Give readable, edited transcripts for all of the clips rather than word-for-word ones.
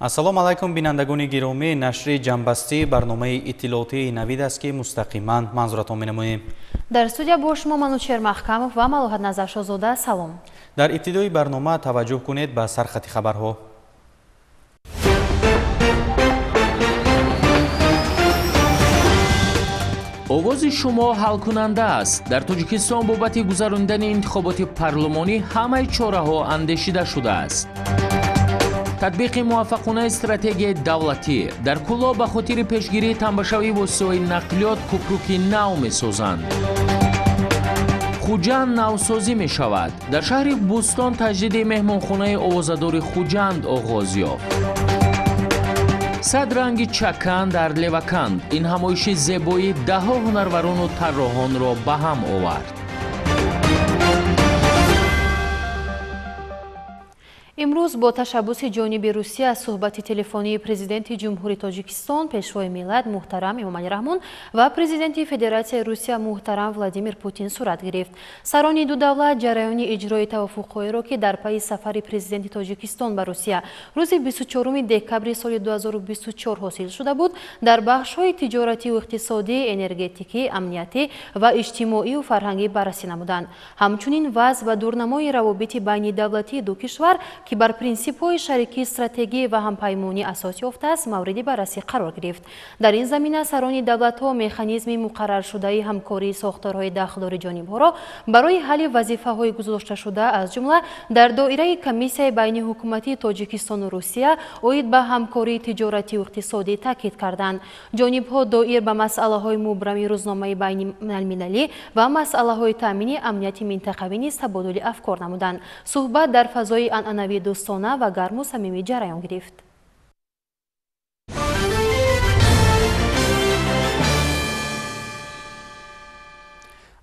Ассалому алайкум, бинандагони гиромӣ. Нашри ҷамъбастии барномаи иттилоотии Навид аст, ки мустақиман манзуратон менамоем. Дар студия бо шумо Манучер Маҳкамов ва Малоҳат Назаршозода. Салом. Дар ибтидои барнома таваҷҷӯҳ кунед ба сархати хабарҳо. Овози шумо ҳалкунанда аст. Дар Тоҷикистон бобати гузарондани интихоботи парлумонӣ ҳамаи чораҳо андешида шудааст. Татбиқи муваффақонаи стратегияи давлатӣ дар Кӯлоб ба хотири пешгирии тамбашавии воситаҳои нақлиёт кӯпруки нав месозанд. Хуҷанд навсозӣ мешавад. Дар шаҳри Бӯстон таҷдиди меҳмонхонаи овозадори Хуҷанд оғоз ёфт. Сад ранги чакан дар Леваканд. Ин ҳамоиши зебоӣ даҳҳо ҳунарварону тарроҳонро ба ҳам овард. Имрӯз бо ташаббуси ҷониби Русия суҳбати телефонии президенти Ҷумҳурии Тоҷикистон, пешвои миллат муҳтарам Эмомалӣ Раҳмон ва президенти Федератсияи Русия муҳтарам Владимир Путин сурат гирифт. Сарони ду давлат ҷараёни иҷрои тавофуқҳоеро, ки дар пайи сафари президенти Тоҷикистон ба Русия рӯзи 24 декабри соли 2024 ҳосил шуда буд, дар бахшҳои тиҷоративу иқтисодӣ, энергетикӣ, амниятӣ ва иҷтимоию фарҳангӣ баррасӣ намуданд. Ҳамчунин вазъ ва дурнамои равобити байнидавлатии ду кишвар, ки бар принсипҳои шарикии стратегӣ ва ҳампаймонӣ асос ёфтааст, мавриди баррасӣ қарор гирифт. Дар ин замина сарони давлатҳо механизми муқарраршудаи ҳамкории сохторҳои дахлдори ҷонибҳоро барои ҳалли вазифаҳои гузошташуда, аз ҷумла дар доираи комиссияи байниҳукуматии Тоҷикистону Русия оид ба ҳамкории тиҷоративу иқтисодӣ таъкид карданд. Ҷонибҳо доир ба масъалаҳои мубрами рӯзномаи байналмилалӣ ва масъалаҳои таъмини амнияти минтақавӣ низ табодули афкор намуданд. Суҳбат дар фазои анъанавии дӯстона ва гарму самимӣ ҷараён гирифт.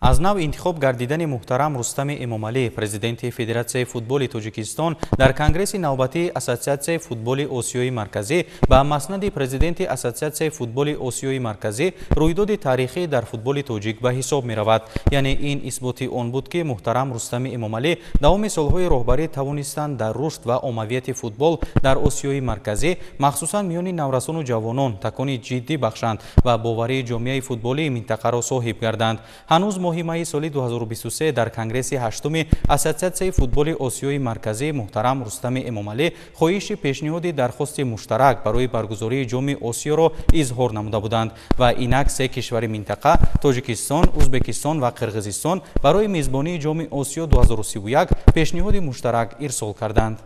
Аз нав интихоб гардидани муҳтарам Рустами Эмомалӣ, президенти Федератсияи футболи Тоҷикистон, дар Конгресси навбатии Ассотсиатсияи футболи Осиёи Марказӣ ба маснади президенти Ассотсиатсияи футболи Осиёи Марказӣ рӯйдоди таърихӣ дар футболи тоҷик ба ҳисоб меравад. Яъне ин исботи он буд, ки муҳтарам Рустами Эмомалӣ давоми солҳои роҳбарӣ тавонистанд дар рушд ва оммавияти футбол дар Осиёи Марказӣ, махсусан миёни наврасону ҷавонон, такони ҷиддӣ бахшанд ва боварии ҷомеаи футболии минтақаро соҳиб гарданд. Ҳанӯз моҳи майи соли 2023 дар Конгресси ҳаштуми Ассотсиатсияи футболи Осиёи Марказӣ муҳтарам Рустами Эмомалӣ хоҳиши пешниҳоди дархости муштарак барои баргузории Ҷоми Осиёро изҳор намуда буданд ва инак се кишвари минтақа Тоҷикистон, Ӯзбекистон ва Қирғизистон барои мезбонии Ҷоми Осиё 2031 пешниҳоди муштарак ирсол карданд.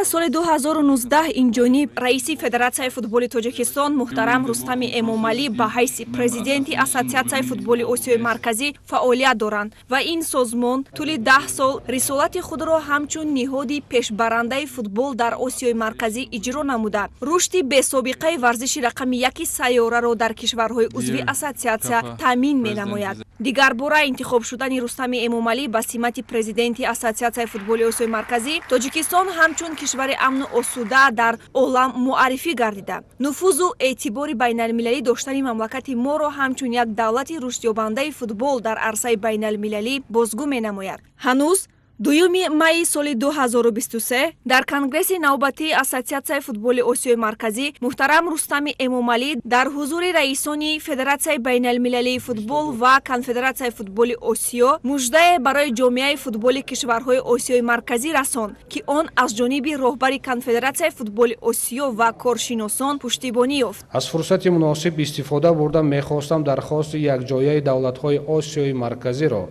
Аз соли 2019 инҷониб раиси Федератсияи футболи Тоҷикистон муҳтарам Рустами Эмомалӣ ба ҳайси президенти Ассотсиатсияи футболи Осиёи Марказӣ фаъолият доранд ва ин созмон тӯли 10 сол рисолати худро ҳамчун ниҳоди пешбарандаи футбол дар Осиёи Марказӣ иҷро намуда, рушди бесобиқаи варзиши рақами яки сайёраро дар кишварҳои узви ассотсиатсия таъмин менамояд. Дигар бора интихоб шудани Рустами Эмомалӣ ба симати президенти Ассотсиатсияи футболи Осиёи Марказӣ Тоҷикистон ҳамчун кишвари амну осуда дар олам муаррифӣ гардида, нуфузу эътибори байналмилалӣ доштани мамлакати моро ҳамчун як давлати рушдёбандаи футбол дар арсаи байналмилалӣ бозгӯ менамояд. Ҳанӯз 2 майи соли 2023 дар Конгресси навбатии Ассотсиатсияи футболи Осиёи Марказӣ муҳтарам Рустами Эмомалӣ дар ҳузури раисони Федератсияи байналмилалии футбол ва Конфедератсияи футболи Осиё муждае барои ҷомеаи футболи кишварҳои Осиёи Марказӣ расонд, ки он аз ҷониби роҳбари Конфедератсияи футболи Осиё ва коршиносон пуштибонӣ ёфт. Аз фурсати муносиб истифода бурда мехостам дархости якҷояи давлатҳои Осиёи Марказиро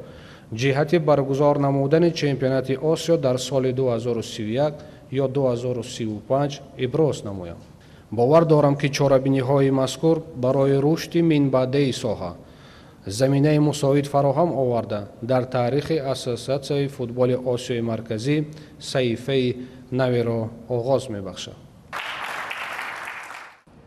ҷиҳати баргузор намудани чемпионати Осиё дар соли 2031 ё 2035 иброз намоям. Бовар дорам, ки чорабиниҳои мазкур барои рушди минбаъдаи соҳа заминаи мусоид фароҳам оварда, дар таърихи Ассотсиатсияи футболи Осиёи Марказӣ саҳифаи наверо оғоз мебахшад.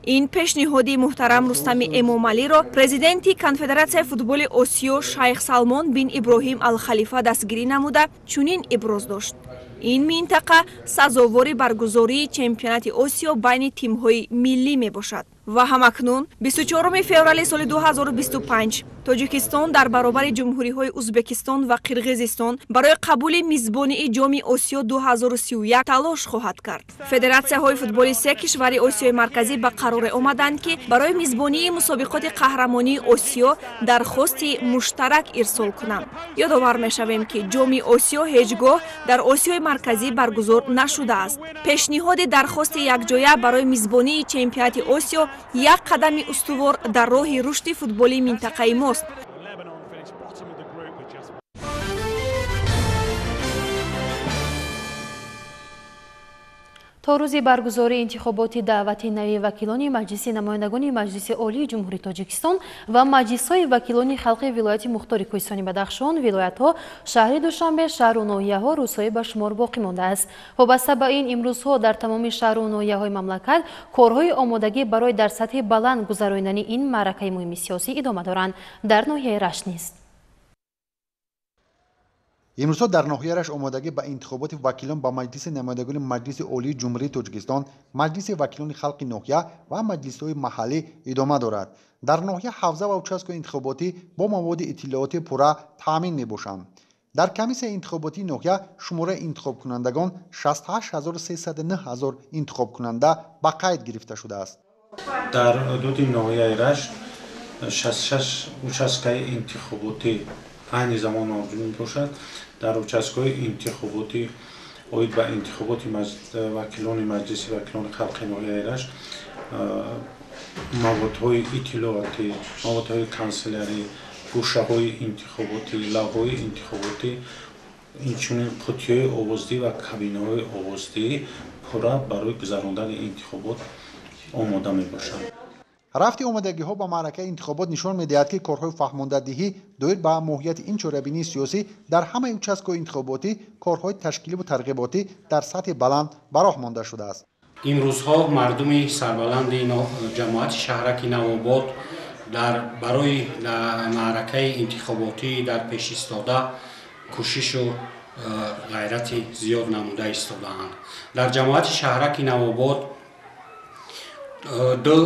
Ин пешниҳоди муҳтарам Рустами Эмомалиро президенти Конфедератсияи футболи Осиё Шайх Салмон бин Иброҳим Алхалифа дастгирӣ намуда, чунин иброз дошт. Ин минтақа сазовори баргузории чемпионати Осиё байни тимҳои миллӣ мебошад. Ва ҳамакнун 24 феврали соли 2025 Тоҷикистон дар баробари ҷумҳуриҳои Узбекистон ва Қирғизистон барои қабули мизбонии Ҷоми Осиё 2031 талош хоҳад кард. Федератсияҳои футболи се кишвари Осиёи Марказӣ ба қароре омаданд, ки барои мизбонии мусобиқоти қаҳрамонии Осиё дархости муштарак ирсол кунанд. Ёдовар мешавем, ки Ҷоми Осиё ҳеҷ гоҳ дар Осиёи Марказӣ баргузор нашудааст. Пешниҳоди дархости якҷоя барои мизбонии чемпионати Осиё як қадами устувор дар роҳи рушди футболи минтақаи мост. То рӯзи баргузории интихоботи даъвати нави вакилони Маҷлиси намояндагони Маҷлиси Олии Ҷумҳурии Тоҷикистон ва маҷлисҳои вакилони халқи вилояти Мухтори Кӯҳистони Бадахшон, вилоятҳо, шаҳри Душанбе, шаҳру ноҳияҳо рӯзҳое ба шумор боқӣ мондааст. Вобаста ба ин, имрӯзҳо дар тамоми шаҳру ноҳияҳои мамлакат корҳои омодагӣ барои дар сатҳи баланд гузаронидани ин маъракаи муҳими сиёсӣ идома доранд. Дар ноҳияи Рашт низ. Имрӯзҳо дар ноҳияи Рашт омодагӣ ба интихоботи вакилон ба Маҷлиси намояндагони Маҷлиси Олии Ҷумҳурии Тоҷикистон, Маҷлиси вакилони халқи ноҳия ва маҷлисҳои маҳаллӣ идома дорад. Дар ноҳия ҳавза ва участкаи интихоботӣ бо маводи иттилоотӣ пурра таъмин мебошанд. Дар комиссияи интихоботии ноҳия шумораи интихобкунандагон 68309 ҳазор интихобкунанда ба қайд гирифта шудааст. Дар ҳудуди ноҳияи Рашт 66 участкаи интихоботӣ айни замон мавҷуд мебошад. Дар участкаҳои интихоботӣ оид ба интихоботи вакилони Маҷлиси вакилони халқи ноҳияи Рашт маводҳои иттилоотӣ, маводҳои канселярӣ, гӯшаҳои интихоботӣ, лавҳои интихоботӣ, инчунин қуттиҳои овоздиҳӣ ва кабинаҳои овоздиҳӣ пурра барои гузарондани интихобот омода мебошанд. Рафти омодагиҳо ба маъракаи интихобот нишон медиҳад, ки корҳои фаҳмондадиҳӣ доир ба моҳияти ин чорабинии сиёсӣ дар ҳамаи участкаҳои интихоботӣ корҳои ташкиливу тарғиботӣ дар сатҳи баланд ба роҳ монда шудааст. Имрӯзҳо мардуми сарбаланди ҷамоати шаҳраки Навобод дар барои маъракаи интихоботӣ дар пеш истода кӯшишу ғайрати зиёд намуда истодаанд. Дар ҷамоати шаҳраки Навобод 2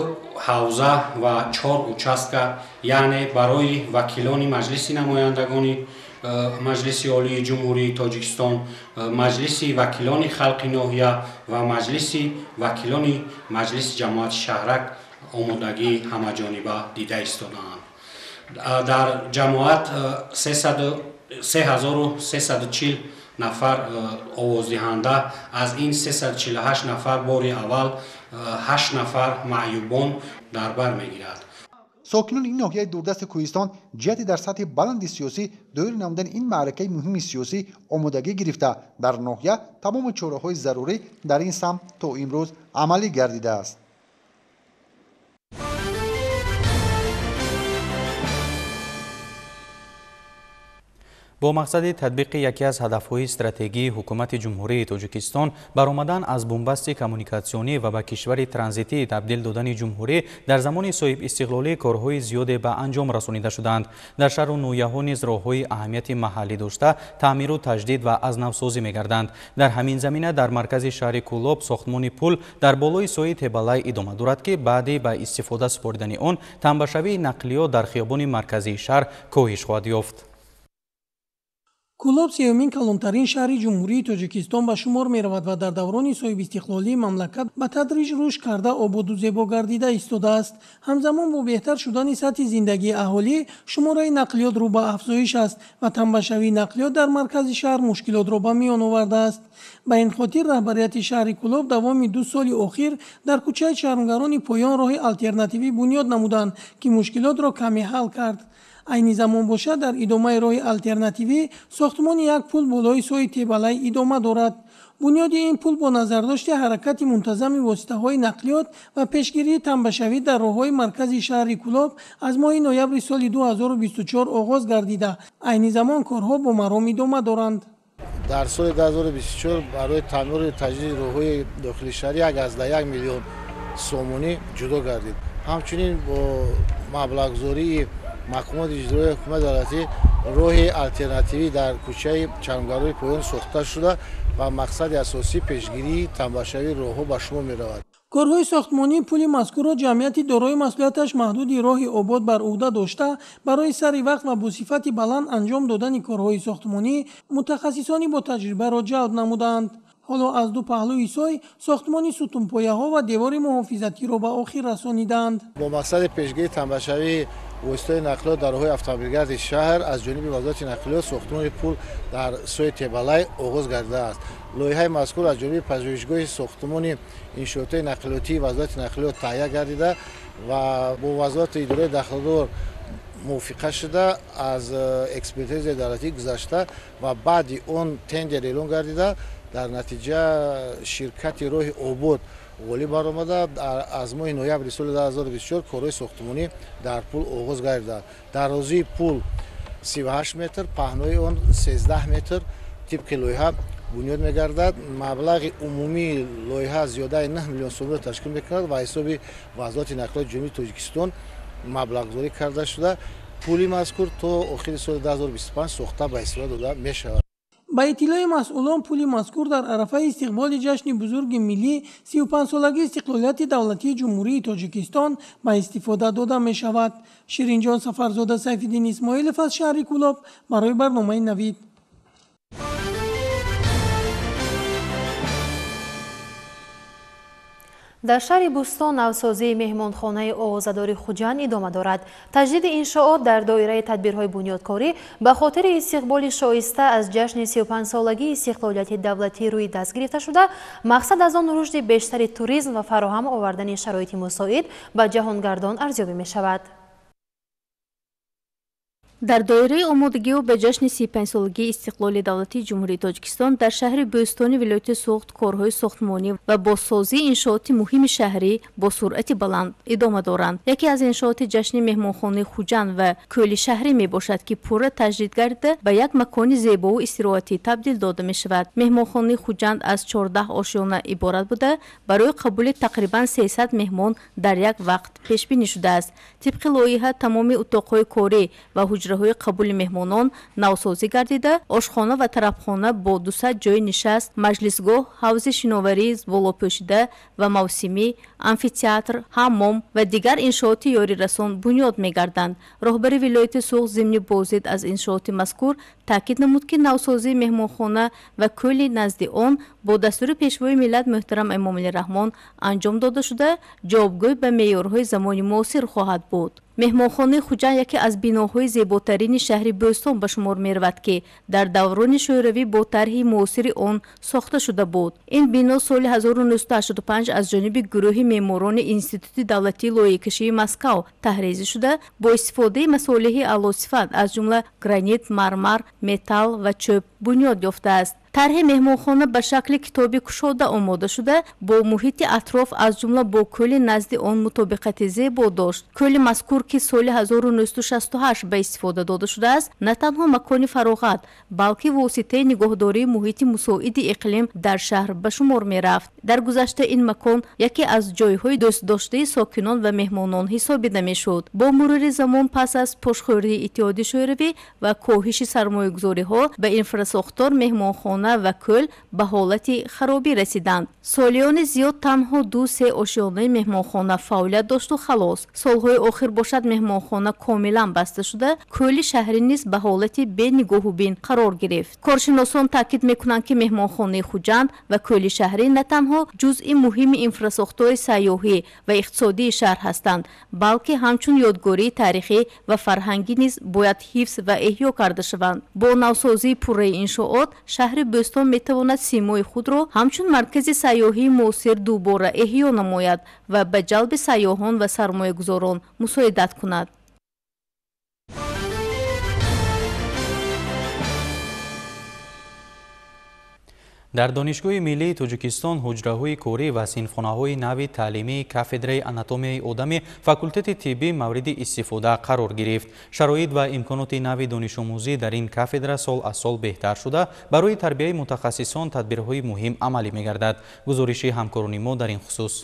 ҳавза ва 4 участка, яъне барои вакилони Маҷлиси намояндагони Маҷлиси Олии Ҷумҳурии Тоҷикистон, Маҷлиси вакилони халқи ноҳия ва Маҷлиси вакилони Маҷлиси ҷамоати шаҳрак омодагии ҳамаҷониба дида истодаанд. Дар ҷамоат 3340 нафар овоздиҳанда, аз ин 348 нафар бори аввал, 8 нафар маъюбон дар бар мегирад. Сокинони ин ноҳияи дурдасти кӯҳистон ҷиҳати дар сатҳи баланди сиёсӣ доир намудани ин маъракаи муҳими сиёсӣ омодагӣ гирифта, дар ноҳия тамоми чораҳои зарурӣ дар ин самт то имрӯз амалӣ гардидааст. Бо мақсади татбиқи яке аз ҳадафҳои стратегии ҳукумати Ҷумҳурии Тоҷикистон баромадан аз бунбасти коммуникатсионӣ ва ба кишвари транзитӣ табдил додани ҷумҳурӣ дар замони соҳибистиқлолӣ корҳои зиёде ба анҷом расонида шуданд. Дар шаҳру ноҳияҳо низ роҳҳои аҳамияти маҳаллӣ дошта таъмиру таҷдид ва аз навсозӣ мегарданд. Дар ҳамин замина дар маркази шаҳри Кӯлоб сохтмони пул дар болои соҳи Тебалай идома дорад, ки баъди ба истифода супоридани он танбашавии нақлиёт дар хиёбони марказии шаҳр коҳиш хоҳад ёфт. Кӯлоб сеюмин калонтарин шаҳри Ҷумҳурии Тоҷикистон ба шумор меравад ва дар даврони соҳибистиқлолии мамлакат ба тадриҷ рушд карда ободу зебо гардида истодааст. Ҳамзамон бо беҳтар шудани сатҳи зиндагии аҳолӣ шумораи нақлиёт рӯ ба афзоиш аст ва танбашавии нақлиёт дар маркази шаҳр мушкилотро ба миён овардааст. Ба ин хотир раҳбарияти шаҳри Кӯлоб давоми 2 соли охир дар кӯчаи Чармгарони поён роҳи алтернативӣ бунёд намуданд, ки мушкилотро каме ҳал кард. Айни замон бошад, дар идомаи роҳи алтернативӣ сохтмони як пул болои соҳи Тебалай идома дорад. Бунёди ин пул бо назардошти ҳаракати мунтазами воситаҳои нақлиёт ва пешгирии танбашавӣ дар роҳҳои маркази шаҳри Кӯлоб аз моҳи ноябри соли 2024 оғоз гардида. Айни замон корҳо бо маром идома доранд. Дар соли 2024 барои таъмиру таҷдиди роҳҳои дохили шаҳрӣ 1,1 миллион сомонӣ ҷудо гардид. Ҳамчунин бо маблағгузории мақомоти иҷроияи ҳукумати давлатӣ роҳи алтернативӣ дар кӯчаи Чармгарои поён сохта шуда ва мақсади асосӣ пешгирии тамбашавии роҳҳо ба шумор меравад. Корҳои сохтмонии пули мазкурро ҷамъияти дорои масъулияташ маҳдуди роҳи обод бар уҳда дошта, барои сари вақт ва бо сифати баланд анҷом додани корҳои сохтмонӣ мутахассисони бо таҷрибаро ҷалб намуданд. Ҳоло аз ду паҳлӯи сой сохтмони сутунпояҳо ва девори муҳофизатиро ба охир расониданд. Бо мақсади пешгирии тамбашавии воситаҳои нақлиёт дар роҳҳои автомобилгарди шаҳр аз ҷониби вазорати нақлиёт сохтмони пул дар сои Тебалай оғоз гардидааст. Лоиҳаи мазкур аз ҷониби пажӯҳишгоҳи сохтмони иншоотҳои нақлиётии вазорати нақлиёт таҳия гардида ва бо вазорати идораи дахлдор мувофиқа шуда, аз экспертизаи давлатӣ гузашта ва баъди он тендер эълон гардида, дар натиҷа ширкати роҳи обод ғолиб баромада, аз моҳи ноябри соли 2024 корҳои сохтмонӣ дар пул оғоз гардиданд. Дарозии пул 38 метр, паҳнои он 13 метр тибқи лоиҳа бунёд мегардад. Маблағи умумии лоиҳа зиёдаи 9 миллион сомонро ташкил мекунад ва ҳисоби вазорати нақлиёти Ҷумҳурии Тоҷикистон маблағгузорӣ карда шуда, пули мазкур то охири соли 2025 сохта ба истифода дода мешавад. Ба иттилои масъулон, пули мазкур дар арафаи истиқболи ҷашни бузурги миллӣ 35-солагии истиқлолияти давлатии Ҷумҳурии Тоҷикистон ба истифода дода мешавад. Ширинҷон Сафарзода, Сайфиддин Исмоилов аз шаҳри Кӯлоб барои барномаи Навид. Дар шаҳри Бӯстон навсозии меҳмонхонаи овозадори Хуҷанд идома дорад. Таҷдиди иншоот дар доираи тадбирҳои бунёдкорӣ ба хотири истиқболи шоиста аз ҷашни 35-солагии истиқлолияти давлатӣ рӯи даст гирифта шуда, мақсад аз он рушди бештари туризм ва фароҳам овардани шароити мусоид ба ҷаҳонгардон арзёбӣ мешавад. Дар доираи омодагиҳо ба ҷашни 35-солагии истиқлоли давлатии Ҷумҳурии Тоҷикистон дар шаҳри Бӯстони вилояти Суғд корҳои сохтмонӣ ва бозсозии иншооти муҳими шаҳрӣ бо суръати баланд идома доранд. Яке аз иншооти ҷашни меҳмонхонаи Хуҷанд ва кӯли шаҳрӣ мебошад, ки пурра таҷдид гардида ба як макони зебову истироҳатӣ табдил дода мешавад. Меҳмонхонаи Хуҷанд аз 14 ошёна иборат буда, барои қабули тақрибан 300 меҳмон дар як вақт пешбинӣ шудааст. Тибқи лоиҳа тамоми утоқҳои корӣ ва ҳуҷраҳои қабули меҳмонон навсозӣ гардида, ошхона ва тарабхона бо 200 ҷойи нишаст, маҷлисгоҳ, ҳавзи шиноварӣ болопӯшида ва мавсимӣ, амфитеатр, ҳаммом ва дигар иншооти ёрирасон бунёд мегарданд. Роҳбари вилояти Суғд зимни боздид аз иншооти мазкур таъкид намуд, ки навсозии меҳмонхона ва кӯли назди он бо дастури Пешвои миллат муҳтарам Эмомалӣ Раҳмон анҷом дода шуда, ҷавобгӯй ба меъёрҳои замони муосир хоҳад буд. Меҳмонхонаи Хуҷанд яке аз биноҳои зеботарини шаҳри Бӯстон ба шумор меравад, ки дар даврони шӯравӣ бо тарҳи муосири он сохта шуда буд. Ин бино соли 1985 аз ҷониби гурӯҳи меъморони Институти давлатии лоиҳакашии Москав таҳрезӣ шуда, бо истифодаи масолеҳи аълосифат аз ҷумла гранит, мармар, металл ва чӯб бунёд ёфтааст. Тарҳи меҳмонхона ба шакли китоби кушода омода шуда, бо муҳити атроф аз ҷумла бо кӯли назди он мутобиқати зебо дошт. Кӯли мазкур, ки соли 1968 ба истифода дода шудааст, на танҳо макони фароғат, балки воситаи нигоҳдории муҳити мусоиди иқлим дар шаҳр ба шумор мерафт. Дар гузашта ин макон яке аз ҷойҳои дӯстдоштаи сокинон ва меҳмонон ҳисобида мешуд. Бо мурури замон пас аз пошхӯрии Иттиҳоди Шӯравӣ ва коҳиши сармоягузориҳо ба инфрасохтор меҳмонхона ва кӯл ба ҳолати харобӣ расиданд. Солиёни зиёд танҳо 2-3 ошёнаи меҳмонхона фаъолият дошту халос. Солҳои охир бошад меҳмонхона комилан баста шуда, кӯли шаҳрӣ низ ба ҳолати бенигоҳубин қарор гирифт. Коршиносон таъкид мекунанд, ки меҳмонхонаи Хуҷанд ва кӯли шаҳрӣ на танҳо ҷузъи муҳими инфрасохтори сайёҳӣ ва иқтисодии шаҳр ҳастанд, балки ҳамчун ёдгории таърихӣ ва фарҳангӣ низ бояд ҳифз ва эҳё карда шаванд. Бо навсозии пурраи иншоот шаҳри Бӯстон метавонад симои худро ҳамчун маркази сайёҳии муосир дубора эҳё намояд ва ба ҷалби сайёҳон ва сармоягузорон мусоидат кунад. Дар Донишгоҳи миллии Тоҷикистон ҳуҷраҳои корӣ ва синфхонаҳои нави таълимии кафедраи анатомияи одами факултети тиббӣ мавриди истифода қарор гирифт. Шароит ва имконоти нави донишомӯзӣ дар ин кафедра сол аз сол беҳтар шуда, барои тарбияи мутахассисон тадбирҳои муҳим амалӣ мегардад. Гузориши ҳамкорони мо дар ин хусус.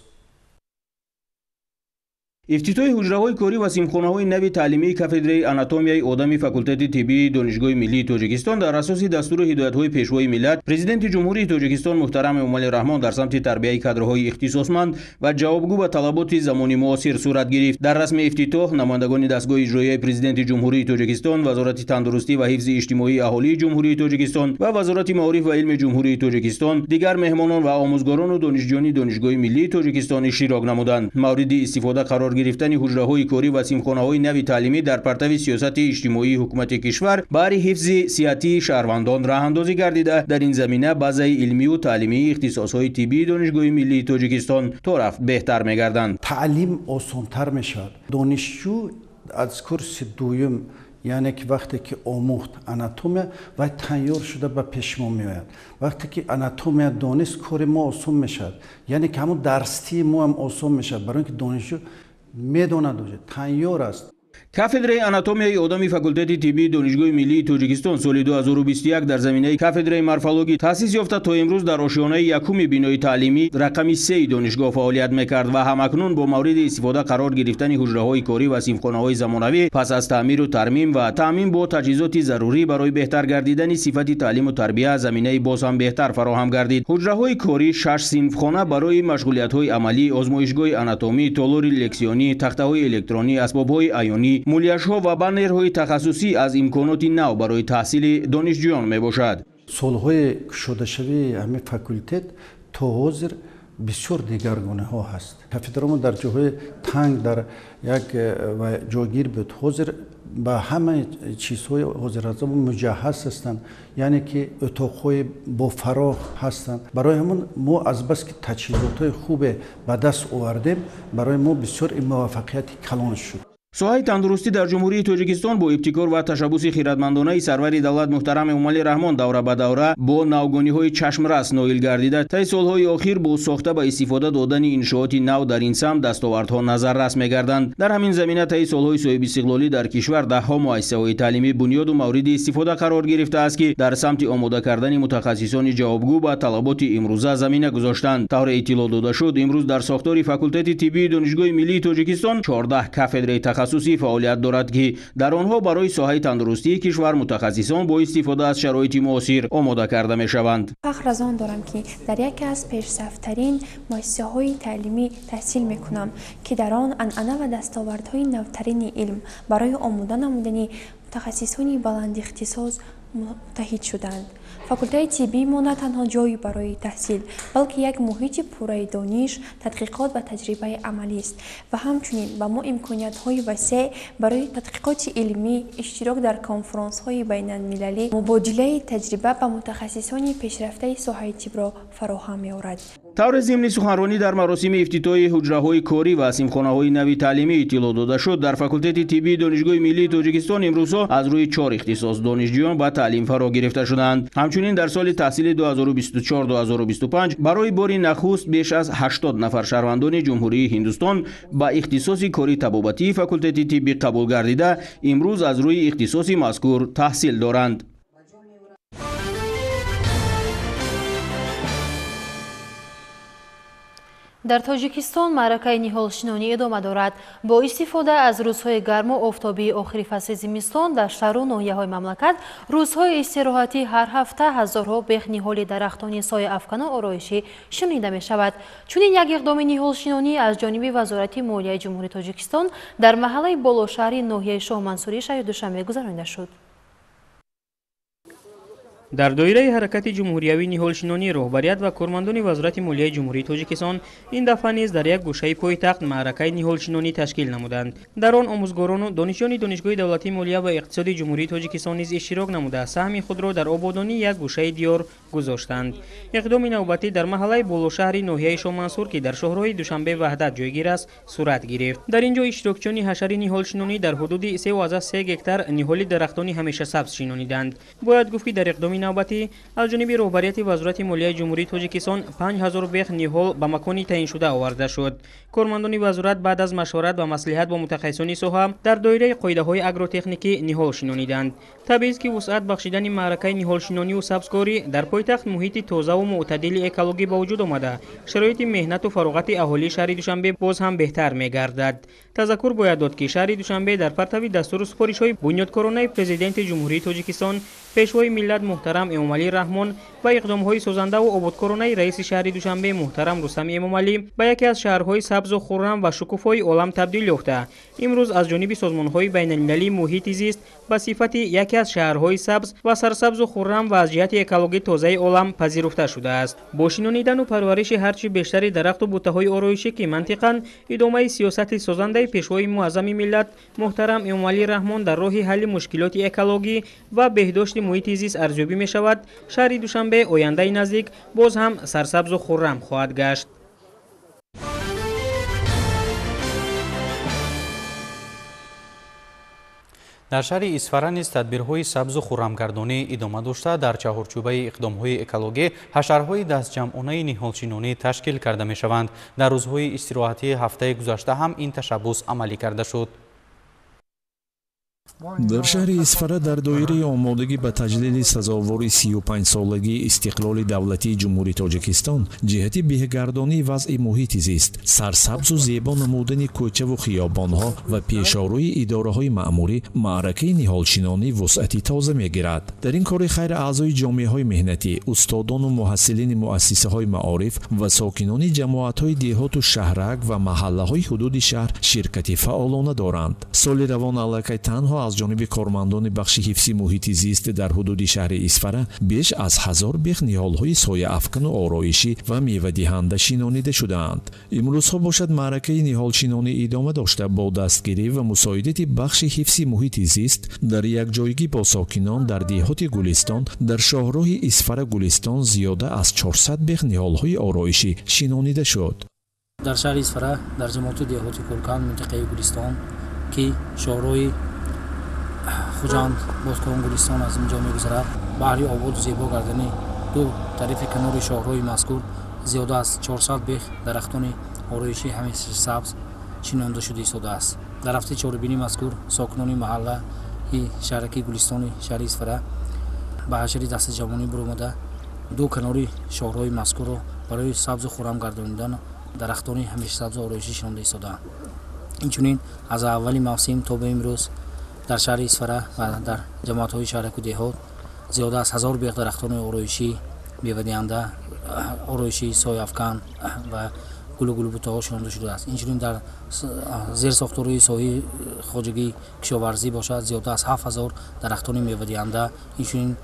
Ифтитоҳи ҳуҷраҳои корӣ ва синфхонаҳои нави таълимии кафедраи анатомияи одами факултети тиббии Донишгоҳи миллии Тоҷикистон дар асоси дастуру ҳидоятҳои Пешвои миллат, Президенти Ҷумҳурии Тоҷикистон муҳтарам Эмомалӣ Раҳмон дар самти тарбияи кадрҳои ихтисосманд ва ҷавобгӯ ба талаботи замони муосир сурат гирифт. Дар расми ифтитоҳ намояндагони дастгоҳи иҷроияи Президенти Ҷумҳурии Тоҷикистон, Вазорати тандурустӣ ва ҳифзи иҷтимоии аҳолии Ҷумҳурии Тоҷикистон ва Вазорати маориф ва илми Ҷумҳурии Тоҷикистон, дигар меҳмонон ва омӯзгорону донишҷӯёни Донишгоҳи миллии Тоҷикистон иштирок намуданд. Мавриди истифода қарор гирифтани ҳуҷраҳои корӣ ва синфхонаҳои нави таълимӣ дар партави сиёсати иҷтимоии ҳукумати кишвар баҳри ҳифзи сиҳатии шаҳрвандон роҳандозӣ гардида, дар ин замина базаи илмию таълимии ихтисосҳои тиббии Донишгоҳи миллии Тоҷикистон то рафт беҳтар мегарданд. Таълим осонтар мешавад. Донишҷӯ аз курси дуюм, яъне ки вақте ки омӯхт анатомия, вай тайёр шуда ба пеши мо меояд. Вақте ки анатомия донист, кори мо осон мешавад. Яъне ки ҳамон дарстии мо ҳам осон мешавад, барои ин ки донишҷӯ медонад, тайёр аст. Кафедраи анатомияи одами факултети тиббии Донишгоҳи миллии Тоҷикистон соли 2021 дар заминаи кафедраи морфологӣ таъсис ёфта, то имрӯз дар ошёнаи якуми бинои таълимӣ рақами 3 донишгоҳ фаъолият мекард ва ҳамакнун бо мавриди истифода қарор гирифтани ҳуҷраҳои корӣ ва синфхонаҳои замонавӣ пас аз таъмиру тармим ва таъмин бо таҷҳизоти зарурӣ барои беҳтар гардидани сифати таълиму тарбия заминаи боз ҳам беҳтар фароҳам гардид. Ҳуҷраҳои корӣ, 6 синфхона барои машғулиятҳои амалӣ, озмоишгоҳи анатомӣ, толори лексионӣ, тахтаҳои электронӣ, асбобҳои аёнӣ, муляжҳо ва баннерҳои тахассусӣ аз имконоти нав барои таҳсили донишҷӯён мебошад. Солҳои кушодашавии ҳамин факултет то ҳозир бисёр дигаргуниҳо ҳаст. Кафедрамо дар ҷоҳои танг дар як ҷойгир буд. Ҳозир ба ҳамаи чизҳои ҳозиразамон муҷаҳҳаз ҳастанд, яъне ки утоқҳои бофароғ ҳастанд. Барои ҳамон мо азбаски таҷҳизотҳои хубе ба даст овардем, барои мо бисёр ин муваффақияти калон шуд. Соҳаи тандурустӣ дар Ҷумҳурии Тоҷикистон бо ибтикор ва ташаббуси хиратмандонаи сарвари давлат муҳтарам Эмомалӣ Раҳмон давра ба давра бо навгониҳои чашмрас ноил гардида, таи солҳои охир бо сохта ба истифода додани иншооти нав дар ин самт дастовардҳо назаррас мегарданд. Дар ҳамин замина таи солҳои соҳибистиқлолӣ дар кишвар даҳҳо муассисаҳои таълимӣ бунёду мавриди истифода қарор гирифтааст, ки дар самти омода кардани мутахассисони ҷавобгӯ ба талаботи имрӯза замина гузоштанд. Тавре иттилоъ дода шуд, имрӯз дар сохтори факултети тиббии Донишгоҳи миллии Тоҷикистон 14 кафедраи тахассусӣ фаъолият дорад, ки дар онҳо барои соҳаи тандурустии кишвар мутахассисон бо истифода аз шароити муосир омода карда мешаванд. Фахр аз он дорам, ки дар яке аз пешсафтарин муассисаҳои таълимӣ таҳсил мекунам, ки дар он анъана ва дастовардҳои навтарини илм барои омода намудани мутахассисони баландихтисос муттаҳид шуданд. Факултаи тиббии мо на танҳо ҷое барои таҳсил, балки як муҳити пурраи дониш, тадқиқот ва таҷрибаи амалист ва ҳамчунин ба мо имкониятҳои васеъ барои тадқиқоти илмӣ, иштирок дар конфронсҳои байналмилалӣ, мубодилаи таҷриба ба мутахассисони пешрафтаи соҳаи тиббро фароҳам меорад. Тавре зимни суханронӣ дар маросими ифтитоҳи ҳуҷраҳои корӣ ва синфхонаҳои нави таълимӣ иттилоъ дода шуд, дар факултети тиббии Донишгоҳи миллии Тоҷикистон имрӯзҳо аз рӯи 4 ихтисос донишҷӯён ба таълим фаро гирифта шуданд. Ҳамчунин дар соли таҳсили 2024-2025 барои бори нахуст беш аз 80 нафар шаҳрвандони Ҷумҳурии Ҳиндустон ба ихтисоси кори табобатии факултети тиббӣ қабул гардида, имрӯз аз рӯи ихтисоси мазкур таҳсил доранд. Дар Тоҷикистон маъракаи ниҳолшинонӣ идома дорад. Бо истифода аз рӯзҳои гарму офтобии охири фасли зимистон дар шаҳру ноҳияҳои мамлакат рӯзҳои истироҳатӣ ҳар ҳафта ҳазорҳо бех ниҳоли дарахтони сояафкану ороишӣ шинонида мешавад. Чунин як иқдоми ниҳолшинонӣ аз ҷониби Вазорати молияи Ҷумҳурии Тоҷикистон дар маҳаллаи болошаҳри ноҳияи Шоҳмансурии шаҳри Душанбе гузаронида шуд. Дар доираи ҳаракати ҷумҳуриявии ниҳолшинонӣ роҳбарият ва кормандони Вазорати молияи Ҷумҳурии Тоҷикистон ин дафъа низ дар як гӯшаи пойтахт маъракаи ниҳолшинонӣ ташкил намуданд. Дар он омӯзгорону донишҷӯёни Донишгоҳи давлатии молия ва иқтисоди Ҷумҳурии Тоҷикистон низ иштирок намуда, саҳми худро дар ободонии як гӯшаи диёр гузоштанд. Иқдоми навбатӣ дар маҳаллаи болошаҳри ноҳияи Шоҳмансур, ки дар шоҳроҳи Душанбе Ваҳдат ҷойгир аст, сурат гирифт. Дар ин ҷо иштирокчиёни ҳашари ниҳолшинонӣ дар ҳудуди 3,3 гектар ниҳоли дарахтони ҳамешасабз шинониданд. Бояд гуфт, ки дар иқдоми навбатӣ аз ҷониби роҳбарияти Вазорати молияи Ҷумҳурии Тоҷикистон 5000 бех ниҳол ба макони таъиншуда оварда шуд. Кормандони вазорат баъд аз машварат ва маслиҳат бо мутахассисони соҳа дар доираи қоидаҳои агротехникӣ ниҳол шинониданд. Табиист, ки вусъат бахшидани маъракаи ниҳолшинонию сабзкорӣ дар пойтахт муҳити тозаву мӯътадили экологӣ ба вуҷуд омада, шароити меҳнату фароғати аҳолии шаҳри Душанбе боз ҳам беҳтар мегардад. Тазаккур бояд дод, ки шаҳри Душанбе дар партави дастуру супоришҳои бунёдкоронаи Президенти Ҷумҳурии Тоҷикистон, Пешвои миллат муҳтарам Эмомалӣ Раҳмон ва иқдомҳои созандаву ободкоронаи раиси шаҳри Душанбе муҳтарам Рустами Эмомалӣ ба яке аз шаҳрҳои сабзу хуррам ва шукуфои олам табдил ёфта, имрӯз аз ҷониби созмонҳои байналмилалии муҳити зист ба сифати яке аз шаҳрҳои сабз ва сарсабзу хуррам ва аз ҷиҳати экологӣ тозаи олам пазируфта шудааст. Бо шинонидану парвариши ҳарчи бештари дарахту бутаҳои ороишӣ, ки мантиқан идомаи сиёсати созандаи Пешвои муаззами миллат муҳтарам Эмомалӣ Раҳмон дар роҳи ҳалли мушкилоти экологӣ ва беҳдошти муҳити зист арзёбӣ мешавад, шаҳри Душанбе ояндаи наздик боз ҳам сарсабзу хуррам хоҳад гашт. Дар шаҳри Исфара низ тадбирҳои сабзу хуррамгардонӣ идома дошта, дар чаҳорчӯбаи иқдомҳои экологӣ ҳашарҳои дастҷамъонаи ниҳолшинонӣ ташкил карда мешаванд. Дар рӯзҳои истироҳатии ҳафтаи гузашта ҳам ин ташаббус амалӣ карда шуд. Дар шаҳри Исфара дар доираи омодагӣ ба таҷлили сазовори 35-солагии истиқлоли давлатии Ҷумҳурии Тоҷикистон ҷиҳати беҳгардонии вазъи муҳити зист, сарсабзу зебо намудани кӯчаву хиёбонҳо ва пешорӯи идораҳои маъмурӣ маъракаи ниҳолшинонӣ вусъати тоза мегирад. Дар ин кори хайр аъзои ҷомеаҳои меҳнатӣ, устодону муҳассилини муассисаҳои маориф ва сокинони ҷамоатҳои деҳоту шаҳрак ва маҳаллаҳои ҳудуди шаҳр ширкати фаъолона доранд. Соли равон аллакай танҳо аз ҷониби кормандони бахши ҳифзи муҳити зист дар ҳудуди шаҳри Исфара беш аз 1000 бех ниҳолҳои сояафкану ороишӣ ва мевадиҳанда шинонида шудаанд. Имрӯзҳо бошад маъракаи ниҳолшинонӣ идома дошта, бо дастгирӣ ва мусоидати бахши ҳифзи муҳити зист дар якҷоягӣ бо сокинон дар деҳоти Гулистон дар шоҳроҳи Исфара Гулистон зиёда аз 400 бех ниҳолҳои ороишӣ шинонида шуд. Дар шаҳри Исфара дар ҷамоати деҳоти Кулкан минтақаи Гулистон, ки шоҳроҳи Хуҷанд Бозкон Гулистон аз инҷо мегузарад, баҳри ободу зебо гардани ду тарафи канори шоҳроҳи мазкур зиёда аз 400 бех дарахтони ороишӣ ҳамеша сабз шинонда шуда истодааст. Дар ҳафтаи чорабинии мазкур сокинони маҳаллаи шаҳраки Гулистони шаҳри Исфара ба ҳашари дастаҷамъонӣ баромада ду канори шоҳроҳи мазкурро барои сабзу хуррам гардонидан дарахтони ҳамеша сабзу ороишӣ шинонда истодаанд. Инчунин аз аввали мавсим то ба имрӯз дар шаҳри Исфара ва дар ҷамоатҳои шаҳраку деҳот зиёда аз 1000 бех дарахтони ороишӣ, мевадиҳанда, ороишӣ, сояафкан ва гулу гулбутаҳо шинонда шудааст. Инчунин дар зерсохторҳои соҳаи хоҷагии кишоварзӣ бошад зиёда аз 7000 дарахтони мевадиҳанда, инчунин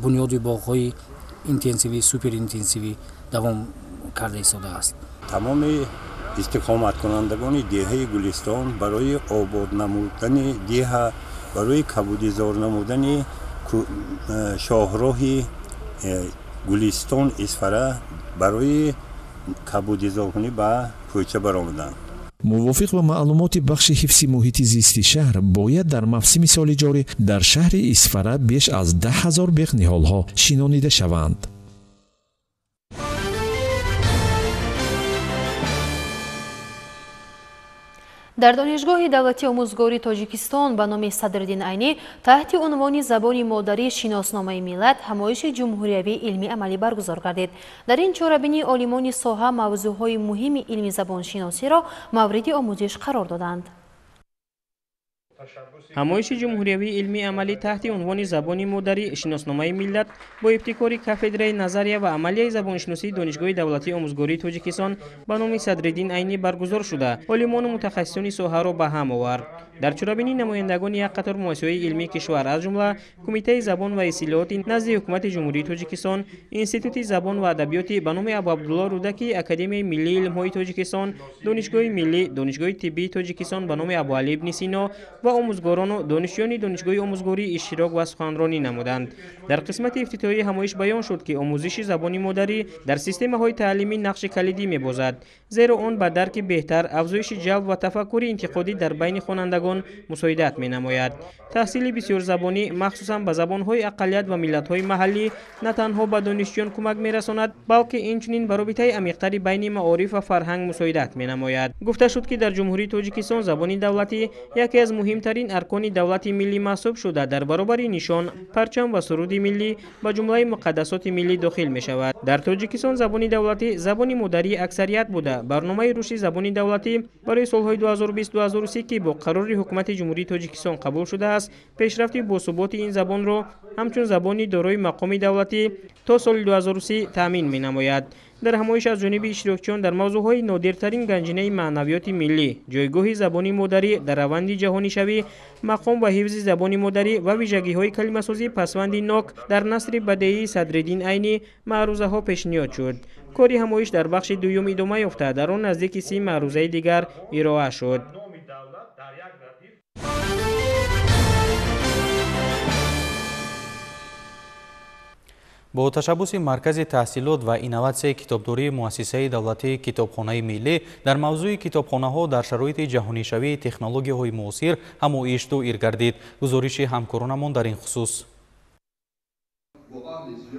бунёди боғҳои интенсивӣ, суперинтенсивӣ давом карда истодааст. Тамоми истиқоматкунандагони деҳаи Гулистон барои обод намудани деҳа, барои кабудизор намудани шоҳроҳи Гулистон Исфара барои кабудизоркунӣ ба кӯча баромаданд. Мувофиқ ба маълумоти бахши ҳифзи муҳити зисти шаҳр, бояд дар мавсими соли ҷорӣ дар шаҳри Исфара беш аз 10 000 бех ниҳолҳо шинонида шаванд. Дар Донишгоҳи давлатии омӯзгории Тоҷикистон ба номи Садриддин Айнӣ таҳти унвони забони модарӣ шиносномаи миллат ҳамоиши ҷумҳуриявии илмии амалӣ баргузор гардид. Дар ин чорабинӣ олимони соҳа мавзӯъҳои муҳими илми забоншиносиро мавриди омӯзиш қарор доданд. Ҳамоиши ҷумҳуриявии илмии амалӣ таҳти унвони забони модарӣ шиносномаи миллат бо ибтикори кафедраи назария ва амалияи забоншиносии Донишгоҳи давлатии омӯзгории Тоҷикистон ба номи Садриддин Айнӣ баргузор шуда, олимону мутахассисони соҳаро ба ҳам овард. Дар чорабинӣ намояндагони як қатор муассисаҳои илмии кишвар, аз ҷумла Кумитаи забон ва истилоҳоти назди Ҳукумати Ҷумҳурии Тоҷикистон, Институти забон ва адабиёти ба номи Абуабдулло Рӯдакӣ, Академияи миллии илмҳои Тоҷикистон, Донишгоҳи миллӣ, Донишгоҳи тиббии Тоҷикистон ба номи Абуалӣ ибни Сино ва омӯзгорону донишҷӯёни Донишгоҳи омӯзгорӣ иштирок ва суханронӣ намуданд. Дар қисмати ифтитоҳии ҳамоиш баён шуд, ки омӯзиши забони модарӣ дар системаҳои таълимӣ нақши калидӣ мебозад, зеро он ба дарки беҳтар, афзоиши ҷалб ва тафаккури интиқодӣ дар байни хонандагон мусоидат менамояд. Таҳсили бисёрзабонӣ, махсусан ба забонҳои ақаллият ва миллатҳои маҳаллӣ, на танҳо ба донишҷӯён кӯмак мерасонад, балки инчунин ба робитаи амиқтари байни маориф ва фарҳанг мусоидат менамояд. Гуфта шуд, ки дар Ҷумҳурии Тоҷикистон забони давлатӣ яке аз муҳим Муҳимтарин аркони давлати миллӣ маҳсуб шуда, дар баробари нишон, парчам ва суруди миллӣ ба ҷумлаи муқаддасоти миллӣ дохил мешавад. Дар Тоҷикистон забони давлатӣ забони модарии аксарият буда, барномаи рушди забони давлатӣ барои солҳои 2020-2030, ки бо қарори Ҳукумати Ҷумҳурии Тоҷикистон қабул шудааст, пешрафти босуботи ин забонро ҳамчун забони дорои мақоми давлатӣ то соли 2030 таъмин менамояд. Дар ҳамоиш аз ҷониби иштирокчиён дар мавзӯъҳои нодиртарин ганҷинаи маънавиёти миллӣ, ҷойгоҳи забони модарӣ дар раванди ҷаҳонишавӣ, мақом ва ҳифзи забони модарӣ ва вижагиҳои калимасозии пасванди нок дар насри бадеии Садриддин Айнӣ маърузаҳо пешниҳод шуд. Кори ҳамоиш дар бахши дуюм идома ёфта, дар он наздики 30 маърузаи дигар ироа шуд. Бо ташаббуси Маркази таҳсилот ва инноватсияи китобдории Муассисаи давлатии Китобхонаи миллӣ дар мавзӯи китобхонаҳо дар шароити ҷаҳонишавии технологияҳои муосир ҳамоиш доир гардид. Гузориши ҳамкоронамон дар ин хусус.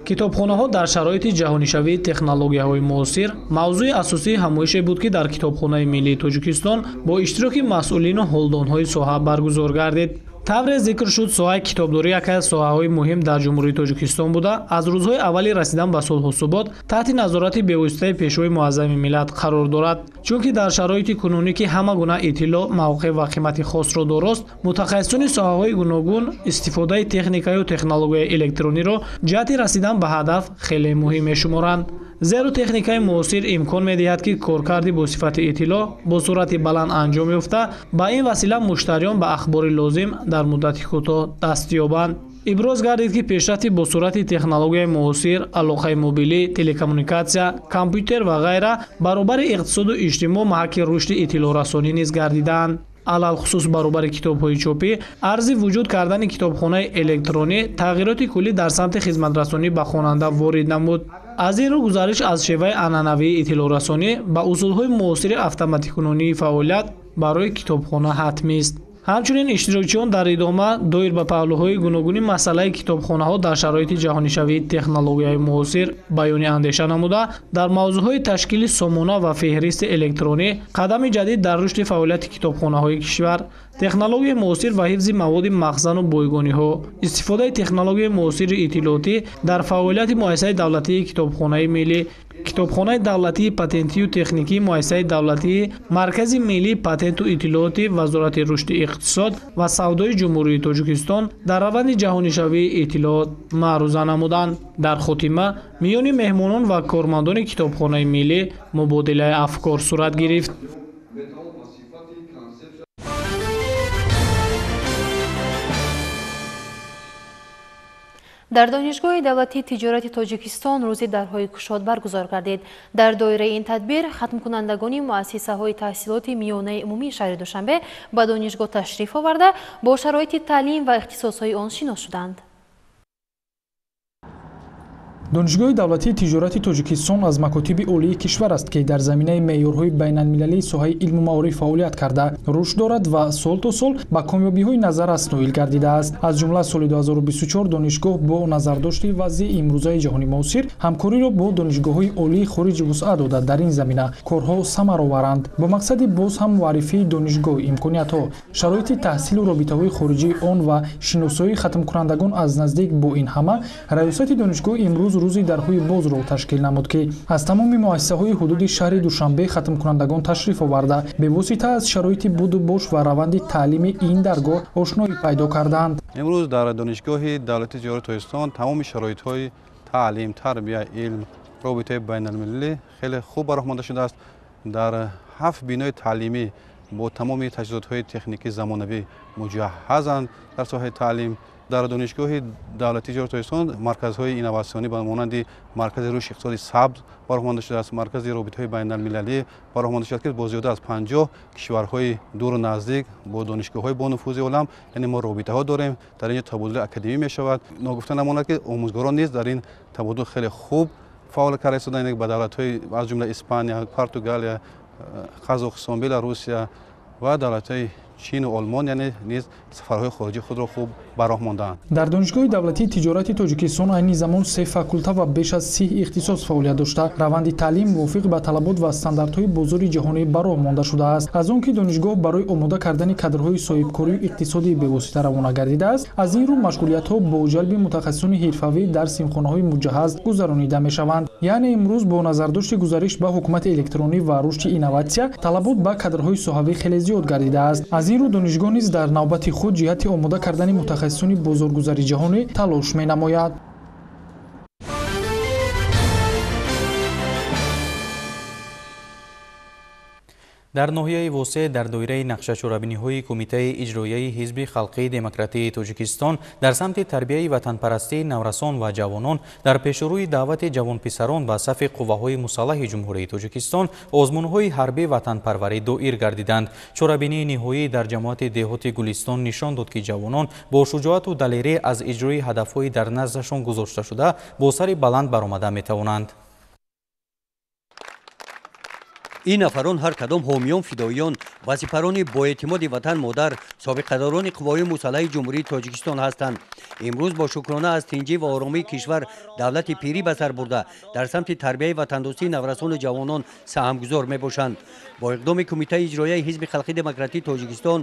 Китобхонаҳо дар шароити ҷаҳонишавии технологияҳои муосир мавзӯи асосии ҳамоише буд, ки дар Китобхонаи миллии Тоҷикистон бо иштироки масъулину ҳолдонҳои соҳа баргузор гардид. Тавре зикр шуд, соҳаи китобдорӣ яке аз соҳаҳои муҳим дар Ҷумҳурии Тоҷикистон буда, аз рӯзҳои аввали расидан ба сулҳу субот таҳти назорати бевоситаи Пешвои муаззами миллат қарор дорад. Чунки дар шароити кунунӣ, ки ҳама гуна иттилоъ, мавқеъ ва қимати хосро дорост, мутахассисони соҳаҳои гуногун истифодаи техникаю технологияи электрониро ҷиҳати расидан ба ҳадаф хеле муҳим мешуморанд. Зеро техникаи муосир имкон медиҳад, ки коркарди бо сифати иттилоъ бо суръати баланд анҷом ёфта, ба ин васила муштариён ба ахбори лозим дар муддати кӯтоҳ даст ёбанд. Иброз гардид, ки пешрафти бо суръати технологияи муосир, алоқаи мобилӣ, телекоммуникатсия, компютер ва ғайра баробари иқтисоду иҷтимоъ маҳаки рушди иттилоърасонӣ низ гардидаанд. Алалхусус баробари китобҳои чопӣ, арзи вуҷуд кардани китобхонаи электронӣ тағйироти куллӣ дар самти хизматрасонӣ ба хонанда ворид намуд. Аз ин рӯ гузариш аз шеваи анъанавии иттилоърасонӣ ба усулҳои муосири автоматикунонии фаъолият барои китобхона ҳатмист. Ҳамчунин иштирокчиён дар идома доир ба паҳлӯҳои гуногуни масъалаи китобхонаҳо дар шароити ҷаҳонишавии технологияи муосир баёни андеша намуда, дар мавзӯъҳои ташкили сомона ва феҳристи электронӣ, қадами ҷадид дар рушди фаъолияти китобхонаҳои кишвар, технологияи муосир ва ҳифзи маводи махзану бойгониҳо, истифодаи технологияи муосири иттилоотӣ дар фаъолияти Муассисаи давлатии Китобхонаи миллӣ, Китобхонаи давлатии патентию техникии Муассисаи давлатии Маркази миллии патенту иттилооти Вазорати рушди иқтисод ва савдои Ҷумҳурии Тоҷикистон дар раванди ҷаҳонишавии иттилоот маъруза намуданд. Дар хотима миёни меҳмонон ва кормандони Китобхонаи миллӣ мубодилаи афкор сурат гирифт. Дар Донишгоҳи давлатии тиҷорати Тоҷикистон рӯзи дарҳои кушод баргузор гардид. Дар доираи ин тадбир хатмкунандагони муассисаҳои таҳсилоти миёнаи умумии шаҳри Душанбе ба донишгоҳ ташриф оварда, бо шароити таълим ва ихтисосҳои он шинос шуданд. Донишгоҳи давлатии тиҷорати Тоҷикистон аз макотиби олии кишвар аст, ки дар заминаи меъёрҳои байналмилалии соҳаи илму маориф фаъолият карда, рушд дорад ва сол то сол ба комёбиҳои назаррас ноил гардидааст. Аз ҷумла соли 2024 донишгоҳ бо назардошти вазъи имрӯзаи ҷаҳони муосир ҳамкориро бо донишгоҳҳои олии хориҷи вусъат дода, дар ин замина корҳо самароваранд. Бо мақсади боз ҳам муаррифии донишгоҳ, имкониятҳо, шароити таҳсилу робитаҳои хориҷии он ва шиносоии хатмкунандагон аз наздик бо ин ҳама, раёсати донишгоҳ имрӯз рӯзи дарҳои бозро ташкил намуд, ки аз тамоми муассисаҳои ҳудуди шаҳри Душанбе хатмкунандагон ташриф оварда, бевосита аз шароити буду бош ва раванди таълими ин даргоҳ ошноӣ пайдо карданд. Имрӯз дар Донишгоҳи давлатии тиҷорати Тоҷикистон тамоми шароитҳои таълим, тарбия, илм, робитаи байналмилалӣ хеле хуб ба роҳ монда шудааст. Дар 7 бинои таълимӣ бо тамоми таҷҳизотҳои техникии замонавӣ муҷаҳҳазанд дар соҳаи таълим. Дар Донишгоҳи давлатии тиҷорати Тоҷикистон марказҳои инноватсионӣ ба монанди Маркази рушди иқтисоди сабз ба роҳ монда шудааст, Маркази робитаҳои байналмилалӣ ба роҳ монда шудааст, ки бо зиёда аз 50 кишварҳои дуру наздик бо донишгоҳҳои бонуфузи олам, яъне мо робитаҳо дорем. Дар инҷо табодули академӣ мешавад. Ногуфта намонад, ки омӯзгорон низ дар ин табодул хеле хуб фаъол карда истодаанд, ба давлатҳои аз ҷумла Испания, Португалия, Қазоқистон, Беларусия ва давлатҳои Чин ва Олмон, яъне низ сафарҳои хориҷии худро хуб ба роҳ мондаанд. Дар Донишгоҳи давлатии тиҷорати Тоҷикистон айни замон 3 факулта ва беш аз 30 ихтисос фаъолият дошта, раванди таълим мувофиқ ба талабот ва стандартҳои бозори ҷаҳонӣ ба роҳ монда шудааст. Аз он ки донишгоҳ барои омода кардани кадрҳои соҳибкорию иқтисодии бевосита равона гардидааст, аз ин рӯ машғулиятҳо бо ҷалби мутахассисони ҳирфавӣ дар синфхонаҳои муҷаҳҳаз гузаронида мешаванд. Яъне имрӯз бо назардошти гузариш ба ҳукумати электронӣ ва рушди инноватсия талабот ба кадрҳои соҳавӣ хеле зиёд гардидааст. Аз ин рӯ донишгоҳ низ дар навбати худ ҷиҳати омода кардани мутахассисони бозоргузари ҷаҳонӣ талош менамояд. Дар ноҳияи Восеъ дар доираи нақшачорабиниҳои Кумитаи иҷроияи Ҳизби халқии демократии Тоҷикистон дар самти тарбияи ватанпарастии наврасон ва ҷавонон дар пешрӯи даъвати ҷавонписарон ба сафи қувваҳои мусаллаҳи Ҷумҳурии Тоҷикистон озмунҳои ҳарбӣ ватанпарварӣ доир гардиданд. Чорабинии ниҳоӣ дар ҷамоати деҳоти Гулистон нишон дод, ки ҷавонон бо шуҷоату далерӣ аз иҷрои ҳадафҳои дар наздашон гузошташуда бо сари баланд баромада метавонанд. Ин нафарон ҳар кадом ҳомиён, фидоиён, вазифарони боэътимоди ватан модар, собиқадорони қувваҳои мусаллаҳи Ҷумҳурии Тоҷикистон ҳастанд. Имрӯз бо шукрона аз тинҷӣ ва оромии кишвар давлати пирӣ ба сар бурда, дар самти тарбияи ватандӯстии наврасону ҷавонон саҳмгузор мебошанд. Бо иқдоми Кумитаи иҷроияи Ҳизби халқии демократии Тоҷикистон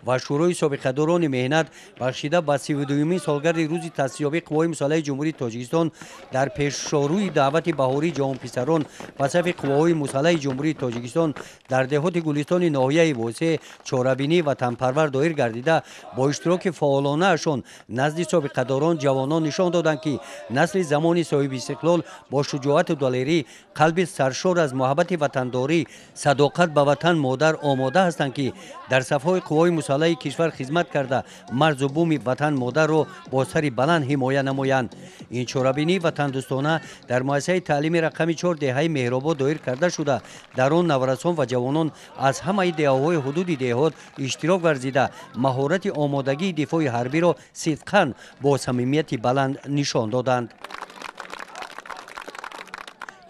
ва Шӯрои собиқадорони меҳнат бахшида ба 32-юмин солгарди рӯзи таъсисёбии қувваҳои мусаллаҳи Ҷумҳурии Тоҷикистон дар пешшорӯи даъвати баҳории ҷавонписарон ба сафи қувваҳои мусаллаҳи Ҷумҳурии Тоҷикистон дар деҳоти Гулистони ноҳияи Восеъ чорабинии ватанпарвар доир гардида, бо иштироки фаъолонаашон назди собиқадорон ҷавонон нишон доданд, ки насли замони соҳибистиқлол бо шуҷоату далерӣ, қалби саршор аз муҳаббати ватандорӣ, садоқат ба ватан модар омода ҳастанд, ки дар сафҳои қувваҳои мусаллаҳи кишвар хизмат карда, марзу буми ватан модарро бо сари баланд ҳимоя намоянд. Ин чорабинии ватандӯстона дар муассисаи таълими рақами 4 деҳаи Меҳробод доир карда шуда, дар он наврасон ва ҷавонон аз ҳамаи деҳаҳои ҳудуди деҳот иштирок варзида, маҳорати омодагии дифои ҳарбиро сидқан бо самимияти баланд нишон доданд.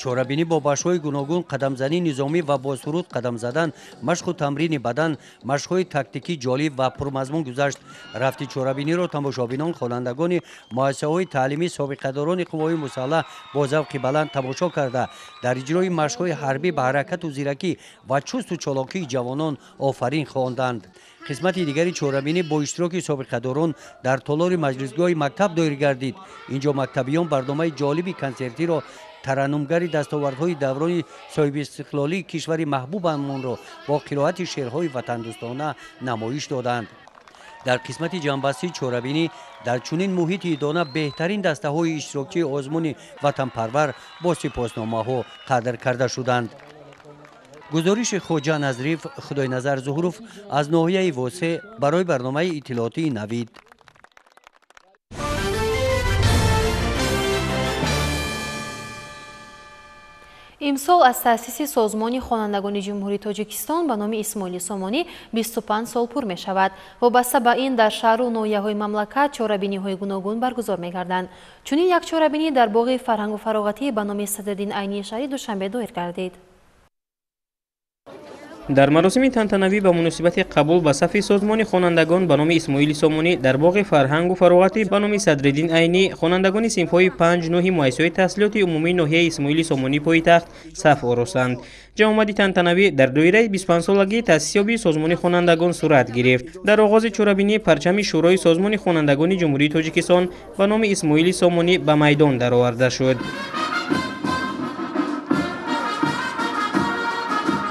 Чорабинӣ бо бахшҳои гуногун, қадамзании низомӣ ва бо суруд қадам задан, машқу тамрини бадан, машқҳои тактикӣ ҷолиб ва пурмазмун гузашт. Рафти чорабиниро тамошобинон, хонандагони муассисаҳои таълимӣ, собиқадорони қувваҳои мусаллаҳ бо завқи баланд тамошо карда, дар иҷрои машқҳои ҳарбӣ ба ҳаракату зиракӣ ва чусту чолокии ҷавонон офарин хонданд. Қисмати дигари чорабинӣ бо иштироки собиқадорон дар толори маҷлисгоҳи мактаб доир гардид. Инҷо мактабиён барномаи ҷолиби консертиро тараннумгари дастовардҳои даврони соҳибистиқлолии кишвари маҳбубамонро бо қироати шеърҳои ватандӯстона намоиш доданд. Дар қисмати ҷамъбастии чорабинӣ дар чунин муҳити идона беҳтарин дастаҳои иштирокчии озмуни ватанпарвар бо сипосномаҳо қадр карда шуданд. Гузориши Хоҷа Назриф, Худойназар Зуҳуров аз ноҳияи Восеъ барои барномаи иттилоотии Навид. Имсол аз таъсиси Созмони хонандагони Ҷумҳурии Тоҷикистон ба номи Исмоили Сомонӣ 25 сол пур мешавад. Вобаста ба ин дар шаҳру ноҳияҳои мамлакат чорабиниҳои гуногун баргузор мегарданд. Чунин як чорабинӣ дар боғи фарҳангу фароғатӣ ба номи Садриддин Айнии шаҳри Душанбе доир гардид. Дар маросими тантанавӣ ба муносибати қабул ба сафи созмони хонандагон ба номи Исмоили Сомонӣ дар боғи фарҳангу фароғатӣ ба номи Садриддин Айнӣ хонандагони синфҳои 5-9 муассисаҳои таҳсилоти умумии ноҳияи Исмоили Сомонӣ пойтахт саф оростанд. Ҷамъомади тантанавӣ дар доираи 25-солагии таъсисёбии созмони хонандагон сурат гирифт. Дар оғози чорабинӣ парчами Шӯрои созмони хонандагони Ҷумҳурии Тоҷикистон ба номи Исмоили Сомонӣ ба майдон дароварда шуд.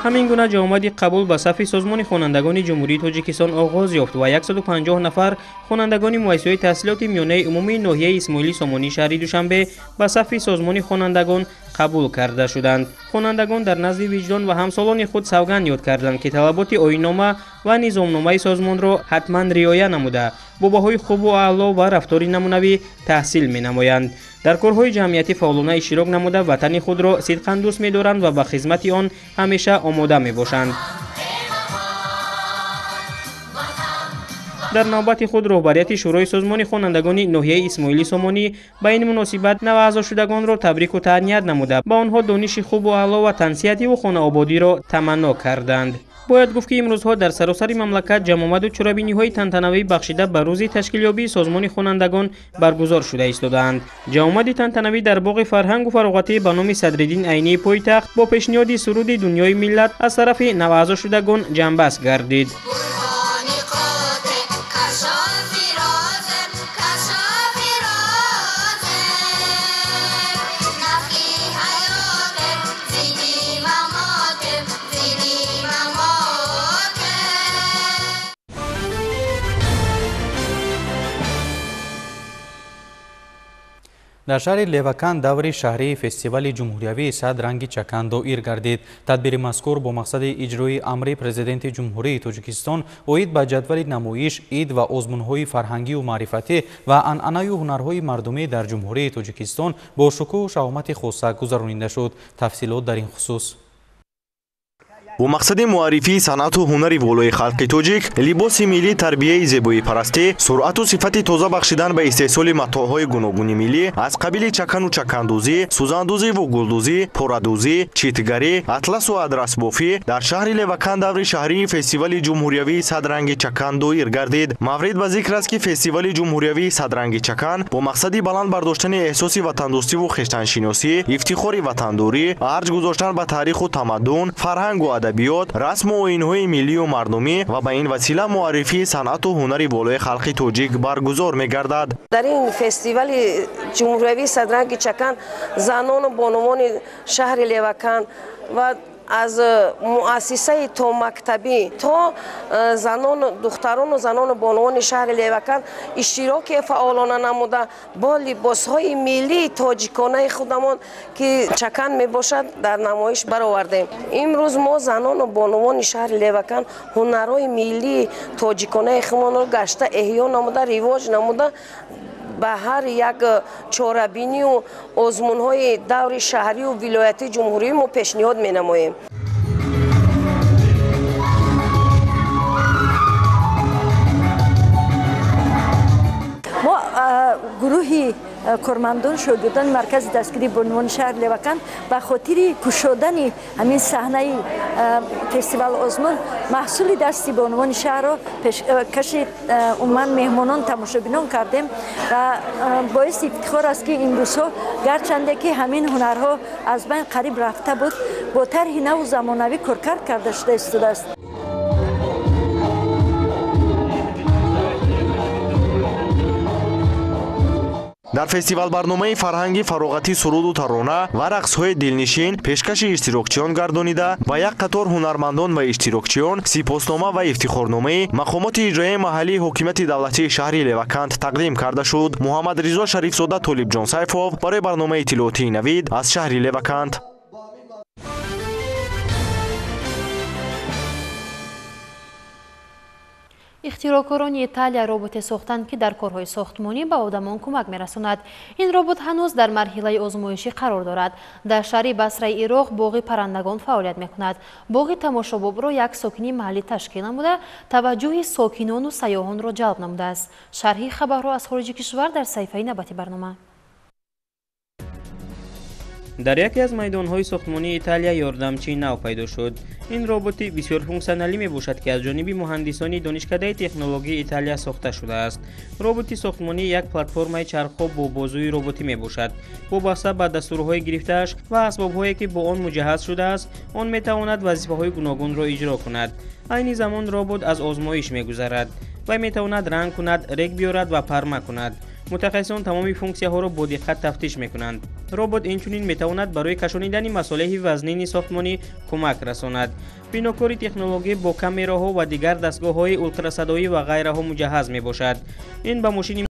Ҳамин гуна ҷамъомади қабул ба сафи созмони хонандагони Ҷумҳурии Тоҷикистон оғоз ёфт ва 150 нафар хонандагони муассисаҳои таҳсилоти миёнаи умумии ноҳияи Исмоили Сомонӣ шаҳри Душанбе ба сафи созмони хонандагон қабул карда шуданд. Хонандагон дар назди виҷдон ва ҳамсолони худ савганд ёд карданд, ки талаботи оиннома ва низомномаи созмонро ҳатман риоя намуда, бо баҳои хубу аъло ва рафтори намунавӣ таҳсил менамоянд. Дар корҳои ҷамъиятӣ фаъолона иштирок намуда, ватани худро сидқан дӯст медоранд ва ба хизмати он ҳамеша омода мебошанд. Дар навбати худ роҳбарияти Шӯрои созмони хонандагони ноҳияи Исмоили Сомонӣ ба ин муносибат наваъзошудагонро табрику таҳният намуда, ба онҳо дониши хубу аъло ва тансиҳативу хонаободиро таманно карданд. Бояд гуфт, ки имрӯзҳо дар саросари мамлакат ҷамъомаду чорабиниҳои тантанавӣ бахшида ба рӯзи ташкилёбии созмони хонандагон баргузор шуда истодаанд. Ҷамъомади тантанавӣ дар боғи фарҳангу фароғатӣ ба номи Садриддин Айнии пойтахт бо пешниҳоди суруди дунёи миллат аз тарафи наваъзошудагон ҷамъбаст гардид. Дар шаҳри Леваканд даври шаҳрии фестивали ҷумҳуриявии «Сад ранги чакан» доир гардид. Тадбири мазкур бо мақсади иҷрои амри Президенти Ҷумҳурии Тоҷикистон оид ба ҷадвали намоиш, ид ва озмунҳои фарҳангию маърифатӣ ва анъанаю ҳунарҳои мардумӣ дар Ҷумҳурии Тоҷикистон бо шукӯҳу шаҳомати хоса гузаронида шуд. Тафсилот дар ин хусус. Бо мақсади муаррифии санъату ҳунари волои халқи тоҷик, либоси миллӣ, тарбияи зебоипарастӣ, суръату сифати тоза бахшидан ба истеҳсоли матоъҳои гуногуни миллӣ аз қабили чакану чакандӯзӣ, сӯзандӯзиву гулдӯзӣ, порадӯзӣ, читгарӣ, атласу адрасбофӣ дар шаҳри Леваканд даври шаҳрии фестивали ҷумҳуриявии «Садранги чакан» доир гардид. Маврид ба зикр аст, ки фестивали ҷумҳуриявии «Садранги чакан» бо мақсади баланд бардоштани эҳсоси ватандӯстиву хештаншиносӣ, ифтихори ватандорӣ, арҷ гузоштан ба таъриху тамаддун, фарҳангу адабиёт, расму оинҳои миллию мардумӣ ва ба ин васила муаррифии санъату ҳунари волои халқи тоҷик баргузор мегардад. Дар ин фестивали ҷумҳуриявии «Садранги чакан» занону бонувони шаҳри Леваканд ва аз муассисаи томактабӣ то занону духтарону занону бонувони шаҳри Леваканд иштироки фаъолона намуда, бо либосҳои миллии тоҷиконаи худамон, ки чакан мебошад, дар намоиш баровардем. Имрӯз мо, занону бонувони шаҳри Леваканд, ҳунарҳои миллии тоҷиконаи худамонро гашта эҳё намуда, ривоҷ намуда, ба ҳар як чорабинию озмунҳои даври шаҳрию вилоятии ҷумҳурӣ мо пешниҳод менамоем. Мо, гурӯҳи кормандон, шогирдони маркази дастгирии бонувони шаҳри Леваканд, ба хотири кушодани ҳамин саҳнаи фестивал озмун маҳсули дасти бонувони шаҳрро пешкаши умуман меҳмонон, тамошобинон кардем ва боиси ифтихор аст, ки имрӯзҳо, гарчанде ки ҳамин ҳунарҳо аз байн қариб рафта буд, бо тарҳи наву замонавӣ коркард карда шуда истодааст. Дар фестивал барномаи фарҳанги фароғатӣ, суруду тарона ва рақсҳои дилнишин пешкаши иштирокчиён гардонида, ба як қатор ҳунармандон ва иштирокчиён сипоснома ва ифтихорномаи мақомоти иҷроияи маҳаллии ҳокимияти давлатии шаҳри Леваканд тақдим карда шуд. Муҳаммадризо Шарифзода, Толибҷон Сайфов барои барномаи иттилоотии «Навид» аз шаҳри Леваканд. Ихтироъкорони Италия роботе сохтанд, ки дар корҳои сохтмонӣ ба одамон кӯмак мерасонад. Ин робот ҳанӯз дар марҳилаи озмоишӣ қарор дорад. Дар шаҳри Басраи Ироқ боғи паррандагон фаъолият мекунад. Боғи тамошобобро як сокини маҳаллӣ ташкил намуда, таваҷҷӯҳи сокинону сайёҳонро ҷалб намудааст. Шарҳи хабарҳо аз хориҷи кишвар дар саҳифаи навбати барнома. Дар яке аз майдонҳои сохтмонии Италия ёрдамчии нав пайдо шуд. Ин роботи бисёрфунксионалӣ мебошад, ки аз ҷониби муҳандисони донишкадаи технологияи Италия сохта шудааст. Роботи сохтмонӣ як платформаи чархҳо бо бозуи роботӣ мебошад. Вобаста ба дастурҳои гирифтааш ва асбобҳое, ки бо он муҷаҳҳаз шудааст, он метавонад вазифаҳои гуногунро иҷро кунад. Айни замон робот аз озмоиш мегузарад. Вай метавонад ранг кунад, рег биёрад ва парма кунад. Мутахассисон тамоми функсияҳоро бо диққат тафтиш мекунанд. Робот инчунин метавонад барои кашонидани масолеҳи вазнини сохтмонӣ кӯмак расонад. Бинокори технологӣ бо камераҳо ва дигар дастгоҳҳои ултрасадоӣ ва ғайраҳо муҷаҳҳаз мебошад. Ин ба мошини